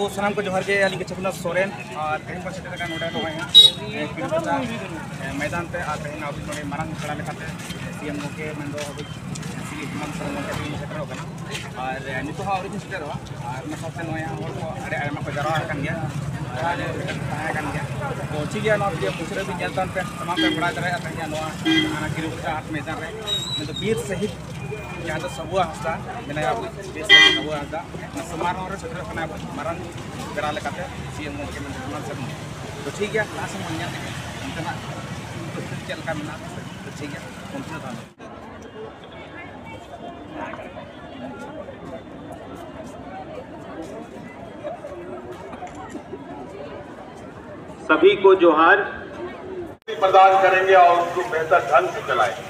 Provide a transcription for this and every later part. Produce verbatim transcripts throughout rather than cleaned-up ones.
ᱛᱚ, ᱥᱟᱱᱟᱢ ᱠᱚ ᱡᱚᱦᱟᱨ ᱜᱮ, ᱟᱹᱞᱤᱧ ᱜᱮ ᱪᱷᱚᱵᱤᱱᱟᱛᱷ ᱥᱚᱨᱮᱱ᱾ ᱟᱨ ᱛᱮᱦᱮᱧ ᱵᱚᱱ ᱥᱮᱴᱮᱨ ᱟᱠᱟᱱᱟ ᱱᱚᱰᱮ ᱱᱚᱜᱼᱚᱭ ᱦᱟᱸᱜ, ᱮ, ᱠᱤᱞᱳᱢᱤᱴᱟᱨ, ᱮ, ᱢᱚᱭᱫᱟᱱ ᱛᱮ᱾ ᱟᱨ ᱛᱮᱦᱮᱧ ᱟᱵᱚ ᱱᱚᱰᱮ ᱢᱟᱨᱟᱝ ᱯᱮᱲᱟ ᱞᱮᱠᱟᱛᱮ ᱥᱤ ᱮᱢ ᱜᱚᱢᱠᱮ ᱢᱮᱱᱫᱚ ᱟᱵᱚ ᱥᱤ ᱦᱮᱢᱟᱱᱛ ᱥᱚᱨᱮᱱ ᱜᱚᱢᱠᱮ ᱛᱮᱜᱮ ᱵᱚᱱ ᱥᱮᱴᱮᱨᱚᱜ ᱠᱟᱱᱟ᱾ ᱟᱨ, ᱮ, ᱱᱤᱛᱚᱜ ᱦᱚᱸ ᱟᱹᱣᱨᱤ ᱵᱚᱱ ᱥᱮᱴᱮᱨᱚᱜᱼᱟ᱾ ᱟᱨ ᱚᱱᱟ ᱥᱟᱶᱛᱮ ᱱᱚᱜᱼᱚᱭ ᱦᱟᱸᱜ ᱦᱚᱲ ᱠᱚ ᱟᱹᱰᱤ ᱟᱭᱢᱟ ᱠᱚ ᱡᱟᱣᱨᱟ ᱟᱠᱟᱱ ᱜᱮᱭᱟ, ᱟᱨ ᱟᱭᱢᱟ ᱠᱚ ᱛᱟᱦᱮᱸ ᱟᱠᱟᱱ ᱜᱮᱭᱟ᱾ ᱛᱚ ᱴᱷᱤᱠ ᱜᱮᱭᱟ, ᱱᱚᱣᱟ ᱵᱷᱤᱰᱤᱭᱳ ᱢᱩᱪᱟᱹᱫ ᱦᱟᱹᱵᱤᱡ ᱧᱮᱞ ᱛᱟᱵᱚᱱ ᱯᱮ, ᱥᱟᱱᱟᱢ ᱯᱮ ᱵᱟᱲᱟᱭ ᱫᱟᱲᱮᱭᱟᱜᱼᱟ ᱛᱮᱦᱮᱧ ᱱᱚᱣᱟ ᱦᱟᱱᱟ ᱠᱤᱞᱳᱢᱤᱴᱟᱨ ᱦᱟᱴ ᱢᱚᱭᱫᱟᱱ ᱨᱮ ᱢᱮᱱᱫᱚ ᱵᱤᱨ ᱥᱟᱹᱦᱤᱫ ᱡᱟᱦᱟᱸ ᱫᱚ ᱥᱟᱹᱜᱩᱣᱟ ᱦᱟᱸᱥᱫᱟ ᱢᱮᱱᱟᱭᱟ, ᱟᱵᱚ ᱵᱤᱨ ᱥᱟᱹᱦᱤᱫ ᱥᱟᱹᱜᱩᱣᱟ ᱦᱟᱸᱥᱫᱟ ᱥᱚᱢᱟᱨᱳᱦᱚ ᱨᱮ ᱥᱮᱴᱮᱨᱚᱜ ᱠᱟᱱᱟ ᱟᱵᱚ ᱢᱟᱨᱟᱝ ᱯᱮᱲᱟ ᱞᱮᱠᱟᱛᱮ ᱥᱤ ᱮᱢ ᱜᱚᱢᱠᱮ ᱢᱮᱱᱫᱚ ᱦᱮᱢᱟᱱᱛ ᱥᱚᱨᱮᱱ᱾ ᱛᱚ ᱴᱷᱤᱠ ᱜᱮᱭᱟ, ᱞᱟᱦᱟ ᱥᱮᱫ ᱵᱚᱱ ᱧᱮᱞ ᱞᱮᱜᱮ ᱚᱱᱛᱮᱱᱟᱜ ᱯᱚᱨᱤᱥᱛᱷᱤᱛᱤ ᱪᱮᱫ ᱞᱮᱠᱟ ᱢᱮᱱᱟᱜᱼᱟ᱾ ᱛᱚ ᱴᱷᱤᱠ ᱜᱮᱭᱟ, ᱠᱚᱱᱴᱤᱱᱤᱭᱩ ᱛᱟᱦᱚᱞᱮ᱾ सभी को जोहार। प्रदान करेंगे और उसको बेहतर ढंग से चलाएंगे।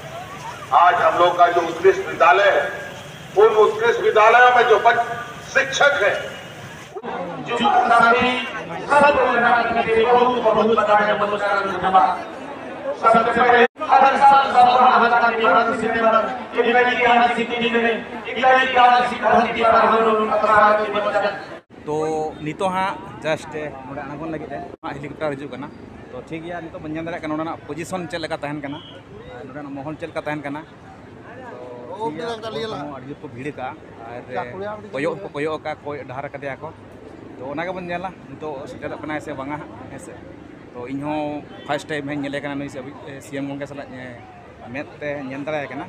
आज हम लोग का जो उत्कृष्ट विद्यालय है, उन उत्कृष्ट विद्यालयों में जो बच-, शिक्षक हैं, जो सभी सब बहुत बहुत बड़ा नमस्कार, धन्यवाद। सबसे पहले हर साल सब हमारा त्योहार सितंबर, इनकी यहाँ सिटी में, इनकी यहाँ सिटी पर हम लोग का तो ᱱᱤᱛᱚᱜ ᱦᱟᱸᱜ ᱡᱟᱥᱴ ᱱᱚᱰᱮ ᱟᱬᱜᱚᱱ ᱞᱟᱹᱜᱤᱫ ᱨᱮ ᱦᱟᱸᱜ ᱦᱮᱞᱤᱠᱚᱯᱴᱟᱨ ᱦᱤᱡᱩᱜ ᱠᱟᱱᱟ᱾ ᱛᱚ ᱴᱷᱤᱠ ᱜᱮᱭᱟ, ᱱᱤᱛᱚᱜ ᱵᱚᱱ ᱧᱮᱞ ᱫᱟᱲᱮᱭᱟᱜ ᱠᱟᱱᱟ ᱱᱚᱰᱮᱱᱟᱜ ᱯᱚᱡᱤᱥᱚᱱ ᱪᱮᱫ ᱞᱮᱠᱟ ᱛᱟᱦᱮᱱ ᱠᱟᱱᱟ, ᱟᱨ ᱱᱚᱰᱮᱱᱟᱜ ᱢᱚᱦᱚᱞ ᱪᱮᱫ ᱞᱮᱠᱟ ᱛᱟᱦᱮᱱ ᱠᱟᱱᱟ᱾ ᱛᱚ ᱴᱷᱤᱠ ᱜᱮᱭᱟ, ᱦᱚᱲ ᱠᱚᱦᱚᱸ ᱟᱹᱰᱤ ᱡᱳᱨ ᱠᱚ ᱵᱷᱤᱲ ᱠᱟᱜᱼᱟ ᱟᱨ ᱠᱚᱭᱚᱜ ᱦᱚᱸᱠᱚ ᱠᱚᱭᱚᱜ ᱟᱠᱟᱫ, ᱠᱚᱭᱚᱜ ᱰᱟᱦᱟᱨ ᱠᱟᱫᱮᱭᱟ ᱠᱚ᱾ ᱛᱚ ᱚᱱᱟ ᱜᱮᱵᱚᱱ ᱧᱮᱞᱟ ᱱᱤᱛᱚᱜ ᱥᱮᱴᱮᱨᱚᱜ ᱠᱟᱱᱟᱭ ᱥᱮ ᱵᱟᱝᱟ ᱦᱟᱸᱜ, ᱦᱮᱸ ᱥᱮ᱾ ᱛᱚ ᱤᱧ ᱦᱚᱸ ᱯᱷᱟᱥᱴ ᱴᱟᱭᱤᱢ ᱦᱟᱸᱜ ᱤᱧ ᱧᱮᱞᱮ ᱠᱟᱱᱟ ᱱᱩᱭ ᱥᱤ ᱮᱢ ᱜᱚᱢᱠᱮ ᱥᱟᱞᱟᱜ, ᱮ, ᱢᱮᱫ ᱛᱮ ᱧᱮᱞ ᱫᱟᱲᱮᱭᱟᱭ ᱠᱟᱱᱟ᱾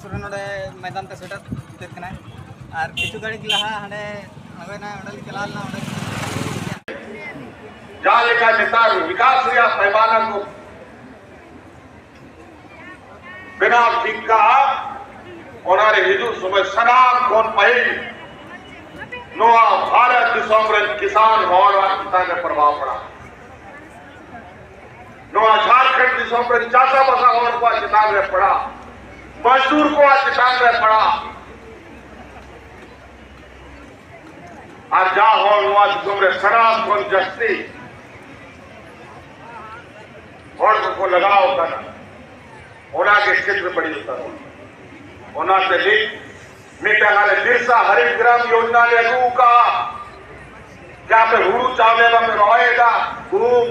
ᱥᱩᱨ ᱨᱮ ᱱᱚᱰᱮ ᱢᱚᱭᱫᱟᱱ ᱛᱮ ᱥᱮᱴᱮᱨ ᱩᱛᱟᱹᱨ ᱠᱟᱱᱟᱭ᱾ ᱟᱨ ᱠᱤᱪᱷᱩ ᱜᱷᱟᱹᱲᱤᱡ ᱞᱟᱦᱟ ᱦᱟᱸᱰᱮ ᱟᱬᱜᱚᱭᱮᱱᱟᱭ, ᱚᱸᱰᱮ ᱞᱤᱧ ᱪᱟᱞᱟᱣ ᱞᱮᱱᱟ, ᱚᱸᱰᱮ ᱡᱟᱦᱟᱸ ᱞᱮᱠᱟ ᱱᱮᱛᱟᱨ ᱵᱤᱠᱟᱥ ᱨᱮᱭᱟᱜ ᱯᱟᱭᱢᱟᱱᱟ ᱠᱚ ᱵᱮᱱᱟᱣ ᱴᱷᱤᱠ ᱠᱟᱜᱼᱟ, ᱚᱱᱟᱨᱮ ᱦᱤᱡᱩᱜ ᱥᱚᱢᱚᱭ ᱥᱟᱱᱟᱢ ᱠᱷᱚᱱ ᱯᱟᱹᱦᱤᱞ ᱱᱚᱣᱟ ᱵᱷᱟᱨᱚᱛ ᱫᱤᱥᱚᱢ ᱨᱮᱱ ᱠᱤᱥᱟᱱ ᱦᱚᱲ ᱪᱮᱛᱟᱱ ᱨᱮ ᱯᱨᱚᱵᱷᱟᱵᱽ ᱯᱟᱲᱟᱜᱼᱟ᱾ ᱱᱚᱣᱟ ᱡᱷᱟᱲᱠᱷᱚᱸᱰ ᱫᱤᱥᱚᱢ ᱨᱮᱱ ᱪᱟᱥᱟ ᱵᱟᱥᱟ ᱦᱚᱲ ᱠᱚᱣᱟᱜ ᱪᱮᱛᱟᱱ ᱨᱮ ᱯᱟᱲᱟᱜᱼᱟ, ᱢᱟᱡᱫᱩᱨ ᱠᱚᱣᱟᱜ ᱪᱮᱛᱟᱱ ᱨᱮ ᱯᱟᱲᱟᱜᱼᱟ᱾ ᱟᱨ ᱡᱟ ᱦᱚᱲ ᱱᱚᱣᱟ ᱫᱤᱥᱚᱢ ᱨᱮ ᱥᱟᱱᱟᱢ ᱠᱷᱚᱱ ᱡᱟᱹᱥᱛᱤ ᱦᱚᱲ ᱠᱚᱠᱚ ᱞᱟᱜᱟᱣ ᱟᱠᱟᱱᱟ, ᱚᱱᱟ ᱜᱮ ᱠᱷᱮᱛᱨᱮ ᱵᱟᱹᱲᱤᱡ ᱩᱛᱟᱹᱨᱚᱜᱼᱟ᱾ ᱚᱱᱟᱛᱮ ᱱᱤᱛ ᱢᱤᱫᱴᱟᱝ ᱟᱞᱮ ᱵᱤᱨᱥᱟ ᱦᱟᱨᱤᱛ ᱜᱨᱟᱢ ᱭᱳᱡᱽᱱᱟ ᱞᱮ ᱟᱹᱜᱩ ᱟᱠᱟᱫᱼᱟ, ᱡᱟᱦᱟᱸ ᱯᱮ ᱦᱩᱲᱩ ᱪᱟᱣᱞᱮ ᱢᱟᱯᱮ ᱨᱚᱦᱚᱭᱮᱫᱟ, ᱜᱩᱦᱩᱢ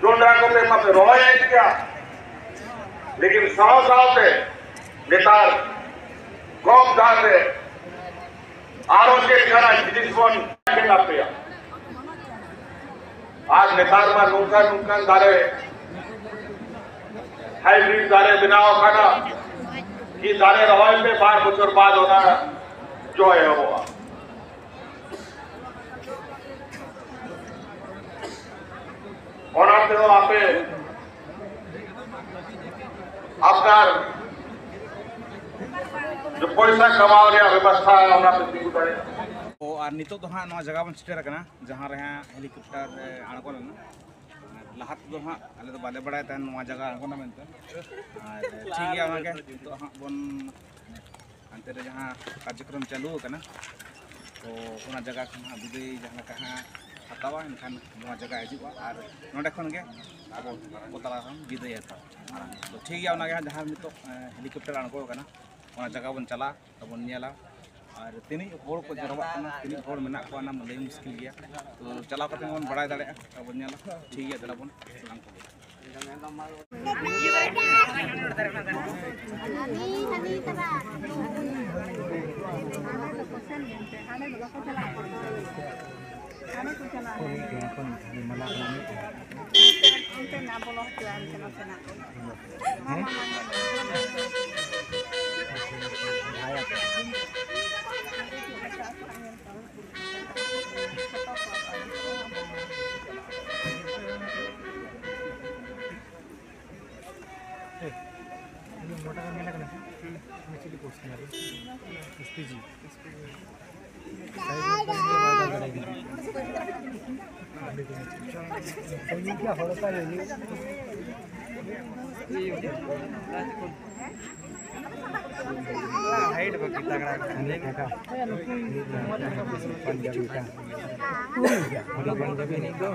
ᱡᱚᱱᱰᱨᱟ ᱠᱚᱯᱮ ᱢᱟᱯᱮ ᱨᱚᱦᱚᱭᱮᱫ ᱜᱮᱭᱟ, ᱞᱮᱠᱤᱱ ᱥᱟᱶ ᱥᱟᱶᱛᱮ ᱱᱮᱛᱟᱨ ᱠᱚᱢ ᱫᱟᱢ ᱨᱮ ᱟᱨᱚ ᱪᱮᱫ ᱞᱮᱠᱟᱱᱟᱜ ᱡᱤᱱᱤᱥ ᱵᱚᱱ ᱟᱯᱮᱭᱟ᱾ ᱟᱨ ᱱᱮᱛᱟᱨ ᱢᱟ ᱱᱚᱝᱠᱟᱱ ᱱᱚᱝᱠᱟᱱ ᱫᱟᱨᱮ, ᱦᱟᱭᱵᱨᱤᱰ ᱫᱟᱨᱮ ᱵᱮᱱᱟᱣ ᱟᱠᱟᱱᱟ, ᱠᱤ ᱫᱟᱨᱮ ᱨᱚᱦᱚᱭ ᱯᱮ, ᱵᱟᱨ ᱵᱚᱪᱷᱚᱨ ᱵᱟᱫ ᱚᱱᱟ ᱡᱚ ᱮᱦᱚᱵᱚᱜᱼᱟ᱾ ᱚᱱᱟ ᱛᱮᱦᱚᱸ ᱟᱯᱮ ᱟᱯᱱᱟᱨ ᱯᱚᱭᱥᱟ ᱠᱟᱢᱟᱣ ᱨᱮᱭᱟᱜ ᱵᱮᱵᱚᱥᱛᱷᱟ ᱚᱱᱟ ᱯᱮ ᱛᱤᱸᱜᱩ ᱫᱟᱲᱮᱭᱟᱜᱼᱟ᱾ ᱚ, ᱟᱨ ᱱᱤᱛᱚᱜ ᱫᱚ ᱦᱟᱸᱜ ᱱᱚᱣᱟ ᱡᱟᱭᱜᱟ ᱵᱚᱱ ᱥᱮᱴᱮᱨ ᱟᱠᱟᱱᱟ, ᱡᱟᱦᱟᱸ ᱨᱮ ᱦᱟᱸᱜ ᱦᱮᱞᱤᱠᱚᱯᱴᱟᱨ ᱨᱮ ᱟᱬᱜᱚ ᱞᱮᱱᱟ᱾ ᱞᱟᱦᱟ ᱛᱮᱫᱚ ᱦᱟᱸᱜ ᱟᱞᱮ ᱫᱚ ᱵᱟᱞᱮ ᱵᱟᱲᱟᱭ ᱛᱟᱦᱮᱱ ᱱᱚᱣᱟ ᱡᱟᱭᱜᱟ ᱟᱬᱜᱚᱱᱟ ᱢᱮᱱᱛᱮ᱾ ᱟᱨ ᱴᱷᱤᱠ ᱜᱮᱭᱟ, ᱚᱱᱟᱜᱮ ᱱᱤᱛᱚᱜ ᱦᱟᱸᱜ ᱵᱚᱱ ᱦᱟᱱᱛᱮ ᱨᱮ ᱡᱟᱦᱟᱸ ᱠᱟᱨᱡᱚᱠᱨᱚᱢ ᱪᱟᱹᱞᱩ ᱟᱠᱟᱱᱟ, ᱛᱚ ᱚᱱᱟ ᱡᱟᱭᱜᱟ ᱠᱷᱚᱱ ᱦᱟᱸᱜ ᱵᱤᱫᱟᱹᱭ ᱡᱟᱦᱟᱸ ᱞᱮᱠᱟ ᱦᱟᱸᱜ ᱦᱟᱛᱟᱣᱟ, ᱮᱱᱠᱷᱟᱱ ᱱᱚᱣᱟ ᱡᱟᱭᱜᱟ ᱦᱤᱡᱩᱜᱼᱟ ᱟᱨ ᱱᱚᱸᱰᱮ ᱠᱷᱚᱱ ᱜᱮ ᱟᱵᱚ ᱠᱚ ᱛᱟᱞᱟ ᱠᱷᱚᱱ ᱵᱤᱫᱟᱹᱭ ᱦᱟᱛᱟᱣᱟ᱾ ᱛᱚ ᱴᱷᱤᱠ ᱜᱮᱭᱟ, ᱚᱱᱟᱜᱮ ᱦᱟᱸᱜ ᱡᱟᱦᱟᱸ ᱱᱤᱛᱚᱜ, ᱮ, ᱦᱮᱞᱤᱠᱚᱯᱴᱟᱨ ᱟᱬᱜᱚ ᱟᱠᱟᱱᱟ, ᱚᱱᱟ ᱡᱟᱭᱜᱟ ᱵᱚᱱ ᱪᱟᱞᱟᱜᱼᱟ, ᱛᱚᱵᱚᱱ ᱧᱮᱞᱟ᱾ ᱟᱨ ᱛᱤᱱᱟᱹᱜ ᱦᱚᱲ ᱠᱚ ᱡᱟᱨᱣᱟᱜ ᱠᱟᱱᱟ, ᱛᱤᱱᱟᱹᱜ ᱦᱚᱲ ᱢᱮᱱᱟᱜ ᱠᱚᱣᱟ, ᱚᱱᱟ ᱢᱟ ᱞᱟᱹᱭ ᱢᱩᱥᱠᱤᱞ ᱜᱮᱭᱟ᱾ ᱛᱚ ᱪᱟᱞᱟᱣ ᱠᱟᱛᱮ ᱵᱚᱱ ᱵᱟᱲᱟᱭ ᱫᱟᱲᱮᱭᱟᱜᱼᱟ, ᱛᱚᱵᱚᱱ ᱧᱮᱞᱟ᱾ ᱴᱷᱤᱠ ᱜᱮᱭᱟ, ᱫᱮᱞᱟ ᱵᱚᱱ ᱥᱟᱞᱟᱢ ᱠᱚ᱾ ᱢᱚᱴᱟ ᱜᱟᱱ ᱢᱮᱱᱟᱜ ᱠᱟᱱᱟ᱾ ᱪᱤᱞᱤ ᱯᱳᱥᱴ ᱠᱟᱱᱟ? S P G. ᱦᱟᱭᱤᱴ ᱵᱟᱹᱠᱤ ᱛᱟᱜᱲᱟ ᱠᱟᱱᱟ᱾ ᱯᱟᱧᱡᱟᱵᱤ ᱠᱟᱱᱟ᱾ ᱯᱟᱧᱡᱟᱵᱤ ᱱᱤᱡ ᱫᱚ᱾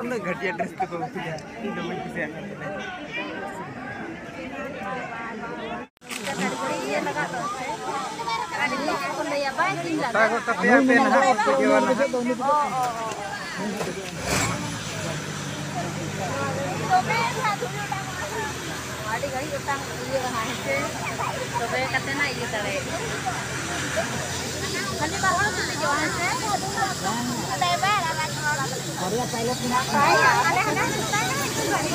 ᱩᱱᱟᱹᱜ ᱜᱷᱟᱹᱴᱤᱭᱟ ᱰᱨᱮᱥ ᱛᱮᱠᱚ ᱟᱹᱜᱩᱭᱟ, ᱤᱧ ᱫᱚ ᱵᱟᱹᱧ ᱠᱩᱥᱤᱭᱟᱜ ᱠᱟᱱ ᱛᱟᱦᱮᱸᱫ᱾ ᱜᱚᱴᱟ ᱜᱚᱴᱟ ᱯᱮᱭᱟ ᱯᱮ ᱱᱟᱦᱟᱜ ᱚᱠᱛᱚ ᱜᱮ ᱵᱟᱝ ᱱᱟᱦᱟᱜ᱾ ᱟᱹᱰᱤ ᱜᱷᱟᱹᱲᱤᱡ ᱚᱴᱟᱝ ᱤᱭᱟᱹ ᱨᱟᱦᱟ ᱦᱮᱸᱥᱮ, ᱛᱚᱵᱮ ᱠᱟᱛᱮ ᱱᱟ ᱤᱭᱟᱹ ᱫᱟᱲᱮᱭᱟᱜᱼᱟ᱾ ᱠᱷᱟᱹᱞᱤ ᱵᱟᱨ ᱦᱚᱲ ᱠᱚ ᱫᱮᱡᱚᱜᱼᱟ ᱦᱮᱸᱥᱮ᱾ ᱰᱨᱟᱭᱵᱷᱟᱨ ᱟᱨ ᱟᱡ ᱦᱚᱲ᱾ ᱵᱟᱨᱭᱟ ᱯᱟᱭᱞᱚᱴ ᱢᱮᱱᱟᱜ ᱠᱚᱣᱟ᱾ ᱟᱞᱮ ᱦᱟᱱᱟ ᱥᱩᱨ ᱨᱮ᱾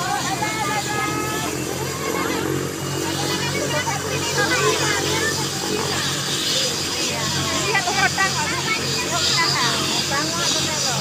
ᱤᱭᱟᱹ ᱠᱚ ᱚᱴᱟᱝ ᱚᱜᱼᱟ᱾ ᱚᱴᱟᱝ ᱚᱜᱼᱟ ᱫᱚᱢᱮ ᱫᱚ᱾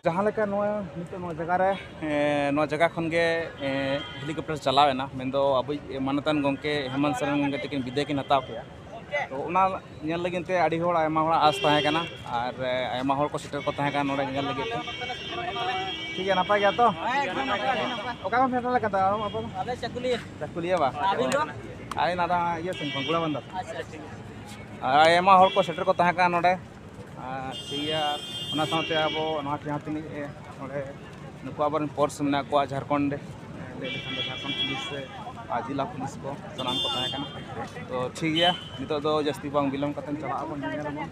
ᱡᱟᱦᱟᱸ ᱞᱮᱠᱟ ᱱᱚᱣᱟ ᱱᱤᱛᱚᱜ ᱱᱚᱣᱟ ᱡᱟᱭᱜᱟ ᱨᱮ, ᱮ, ᱱᱚᱣᱟ ᱡᱟᱭᱜᱟ ᱠᱷᱚᱱ ᱜᱮ, ᱮ, ᱦᱮᱞᱤᱠᱚᱯᱴᱟᱨ ᱪᱟᱞᱟᱣ ᱮᱱᱟ, ᱢᱮᱱᱫᱚ ᱟᱵᱚᱭᱤᱡ ᱢᱟᱱᱚᱛᱟᱱ ᱜᱚᱢᱠᱮ ᱦᱮᱢᱟᱱᱛ ᱥᱚᱨᱮᱱ ᱜᱚᱢᱠᱮ ᱛᱟᱹᱠᱤᱱ ᱵᱤᱫᱟᱹᱭ ᱠᱤᱱ ᱦᱟᱛᱟᱣ ᱠᱮᱜᱼᱟ᱾ ᱛᱚ ᱚᱱᱟ ᱧᱮᱞ ᱞᱟᱹᱜᱤᱫ ᱛᱮ ᱟᱹᱰᱤ ᱦᱚᱲ, ᱟᱭᱢᱟ ᱦᱚᱲᱟᱜ ᱟᱥ ᱛᱟᱦᱮᱸ ᱠᱟᱱᱟ ᱟᱨ, ᱮ, ᱟᱭᱢᱟ ᱦᱚᱲ ᱠᱚ ᱥᱮᱴᱮᱨ ᱠᱚ ᱛᱟᱦᱮᱸ ᱠᱟᱱᱟ ᱱᱚᱰᱮ ᱧᱮᱞ ᱞᱟᱹᱜᱤᱫ ᱛᱮ᱾ ᱴᱷᱤᱠ ᱜᱮᱭᱟ, ᱱᱟᱯᱟᱭ ᱜᱮᱭᱟ ᱛᱚ? ᱚᱠᱟ ᱠᱷᱚᱱ ᱯᱮ ᱥᱮᱴᱮᱨ ᱟᱠᱟᱱ ᱛᱟᱦᱮᱸᱫ ᱟᱯᱮ ᱫᱚ? ᱟᱞᱮ ᱪᱟᱹᱠᱩᱞᱤᱭᱟᱹ᱾ ᱪᱟᱹᱠᱩᱞᱤᱭᱟᱹ ᱵᱟ? ᱟᱹᱵᱤᱱ ᱫᱚ? ᱟᱹᱞᱤᱧ ᱱᱟᱫᱟ ᱤᱭᱟᱹ ᱥᱮᱱ ᱠᱷᱚᱱ, ᱜᱩᱲᱟᱵᱟᱱᱫᱟ᱾ ᱟᱪᱪᱷᱟ, ᱴᱷᱤᱠ ᱜᱮᱭᱟ᱾ ᱟᱨ ᱟᱭᱢᱟ ᱦᱚᱲ ᱠᱚ ᱥᱮᱴᱮᱨ ᱠᱚ ᱛᱟᱦᱮᱸ ᱠᱟᱱᱟ ᱱᱚᱰᱮ᱾ ᱟᱨ ᱴᱷᱤᱠ ᱜᱮᱭᱟ, ᱟᱨ ᱚᱱᱟ ᱥᱟᱶᱛᱮ ᱟᱵᱚ ᱱᱚᱣᱟ ᱴᱷᱮᱱ ᱡᱟᱦᱟᱸ ᱛᱤᱱᱟᱹᱜ, ᱮ, ᱱᱚᱰᱮ ᱱᱩᱠᱩ ᱟᱵᱚᱨᱮᱱ ᱯᱷᱳᱨᱥ ᱢᱮᱱᱟᱜ ᱠᱚᱣᱟ ᱡᱷᱟᱲᱠᱷᱚᱸᱰ, ᱮ, ᱞᱟᱹᱭ ᱞᱮᱠᱷᱟᱱ ᱫᱚ ᱡᱷᱟᱲᱠᱷᱚᱸᱰ ᱯᱩᱞᱤᱥ ᱥᱮ ᱟᱨ ᱡᱮᱞᱟ ᱯᱩᱞᱤᱥ ᱠᱚ ᱥᱟᱱᱟᱢ ᱠᱚ ᱛᱟᱦᱮᱸ ᱠᱟᱱᱟ᱾ ᱛᱚ ᱴᱷᱤᱠ ᱜᱮᱭᱟ, ᱱᱤᱛᱚᱜ ᱫᱚ ᱡᱟᱹᱥᱛᱤ ᱵᱟᱝ ᱵᱤᱞᱚᱢ ᱠᱟᱛᱮ ᱪᱟᱞᱟᱜ ᱟᱵᱚᱱ, ᱧᱮᱧᱮᱞ ᱟᱵᱚᱱ᱾